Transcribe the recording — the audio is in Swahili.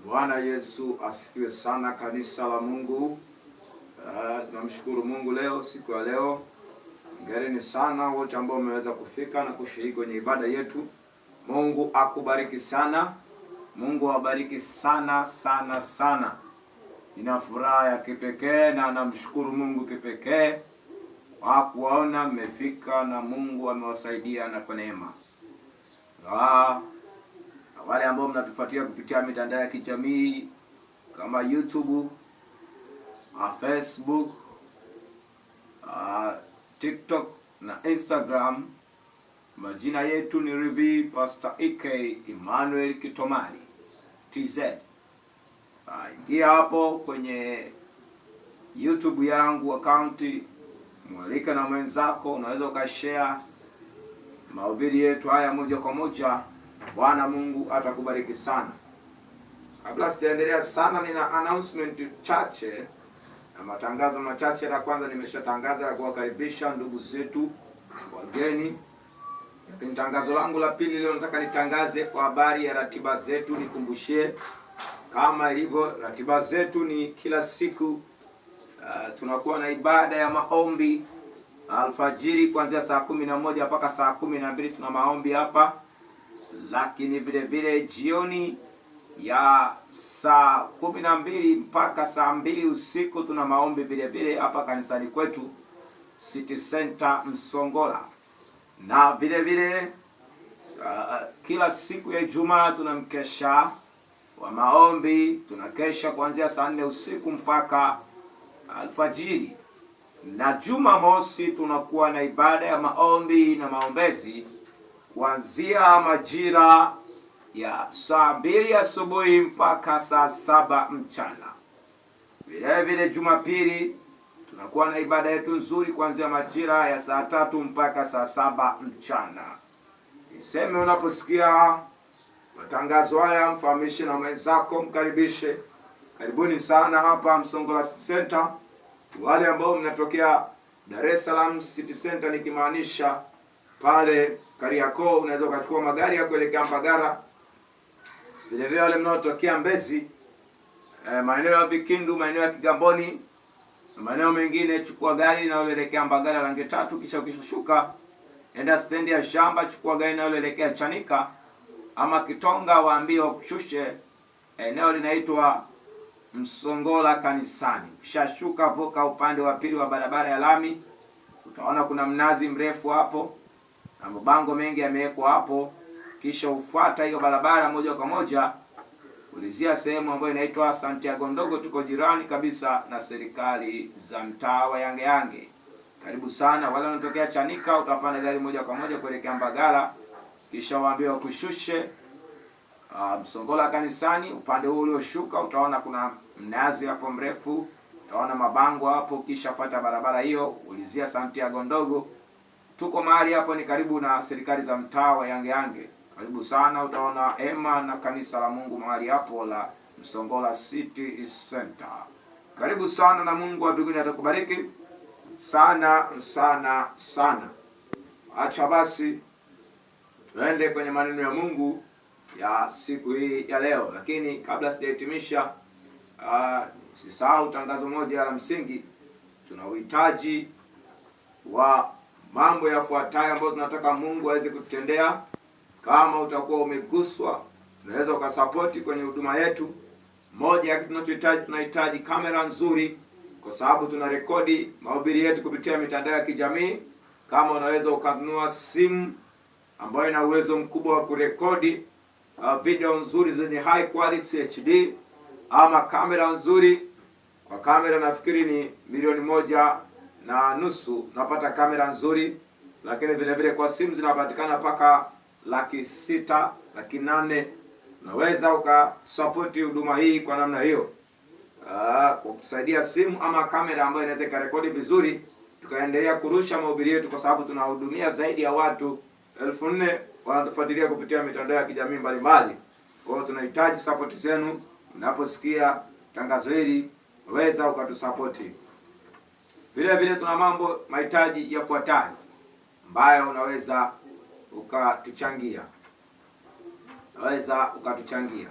Bwana Yesu asifiwe sana, kanisa la Mungu. Tunamshukuru Mungu leo, siku ya leo. Hongereni sana wote ambao wameweza kufika na kushiriki kwenye ibada yetu. Mungu akubariki sana. Mungu awabariki sana sana sana. Nina furaha ya kipekee na namshukuru Mungu kipekee kwa kuwaona mmefika na Mungu amewasaidia na kwa neema. Wale ambao mnatufuatia kupitia mitandao ya kijamii kama YouTube, Facebook, TikTok na Instagram, majina yetu ni Rev Pastor EK Emmanuel Kitomali TZ. Ingia hapo kwenye YouTube yangu akaunti, mwalika na mwenzako, unaweza ukashare mahubiri yetu haya moja kwa moja. Bwana Mungu atakubariki sana. Kabla sijaendelea sana, nina announcement chache na matangazo machache. La kwanza nimeshatangaza la kuwakaribisha ndugu zetu wageni, lakini tangazo langu la pili leo nataka nitangaze kwa habari ya ratiba zetu. Nikumbushie kama ilivyo ratiba zetu ni kila siku, tunakuwa na ibada ya maombi alfajiri kuanzia saa 11 mpaka saa 12 tuna maombi hapa, lakini vile vile jioni ya saa 12 mpaka saa 2 usiku tuna maombi vile vile hapa kanisani kwetu City Center Msongola, na vile vile kila siku ya Ijumaa tuna mkesha wa maombi, tunakesha kuanzia saa 4 usiku mpaka alfajiri, na Jumamosi tunakuwa na ibada ya maombi na maombezi kuanzia majira ya saa 2 asubuhi mpaka saa 7 mchana. Vile vile Jumapili tunakuwa na ibada yetu nzuri kuanzia majira ya saa 3 mpaka saa 7 mchana. Niseme, unaposikia matangazo haya, mfahamishe na mwenzako, mkaribishe. Karibuni sana hapa Msongola City Center. Wale ambao mnatokea Dar es Salaam City Center, nikimaanisha pale Kariakoo, unaweza ukachukua magari ya kuelekea Mbagala. Vile vile wale mnaotokea Mbezi, maeneo ya Vikindu, maeneo ya Kigamboni na maeneo mengine, chukua gari linaloelekea Mbagala rangi 3, kisha ukishashuka enda stendi ya Shamba, chukua gari linaloelekea Chanika ama Kitonga, waambie wakushushe eneo linaitwa Msongola kanisani. Ukishashuka vuka upande wa pili wa barabara ya lami, utaona kuna mnazi mrefu hapo na mabango mengi yamewekwa hapo. Kisha ufuata hiyo barabara moja kwa moja, ulizia sehemu ambayo inaitwa Santiago Ndogo. Tuko jirani kabisa na serikali za mtaa wa Yange Yange. Karibu sana. Wale wanatokea Chanika, utapanda gari moja kwa moja kuelekea Mbagala, kisha waambie wakushushe Msongola kanisani. Upande huo ulioshuka utaona kuna mnazi hapo mrefu, utaona mabango hapo, kisha fuata barabara hiyo, ulizia Santiago Ndogo. Tuko mahali hapo ni karibu na serikali za mtaa wa Yange Yange. Karibu sana, utaona hema na kanisa la Mungu mahali hapo la Msongola City Center. Karibu sana na Mungu wa mbinguni atakubariki sana sana sana. Acha basi tuende kwenye maneno ya Mungu ya siku hii ya leo, lakini kabla sijahitimisha, sisahau tangazo moja la msingi. Tuna uhitaji wa mambo yafuatayo ambayo tunataka Mungu aweze kututendea. Kama utakuwa umeguswa, unaweza ukasapoti kwenye huduma yetu. Moja ya kitu tunachohitaji, tunahitaji kamera nzuri, kwa sababu tunarekodi mahubiri yetu kupitia mitandao ya kijamii. Kama unaweza ukanunua simu ambayo ina uwezo mkubwa wa kurekodi video nzuri zenye high quality HD, ama kamera nzuri. Kwa kamera nafikiri ni 1.5 milioni unapata kamera nzuri, lakini vile vile kwa simu zinapatikana mpaka 600,000, 800,000. Unaweza ukasapoti huduma hii kwa namna hiyo, kwa kusaidia simu ama kamera ambayo inaweza ikarekodi vizuri, tukaendelea kurusha mahubiri yetu, kwa sababu tunahudumia zaidi ya watu 4,000 wanatufuatilia kupitia mitandao ya kijamii mbalimbali. Kwa hiyo tunahitaji support zenu. Unaposikia tangazo hili, weza ukatusapoti. Vile vile tuna mambo mahitaji yafuatayo ambayo unaweza ukatuchangia. Unaweza ukatuchangia.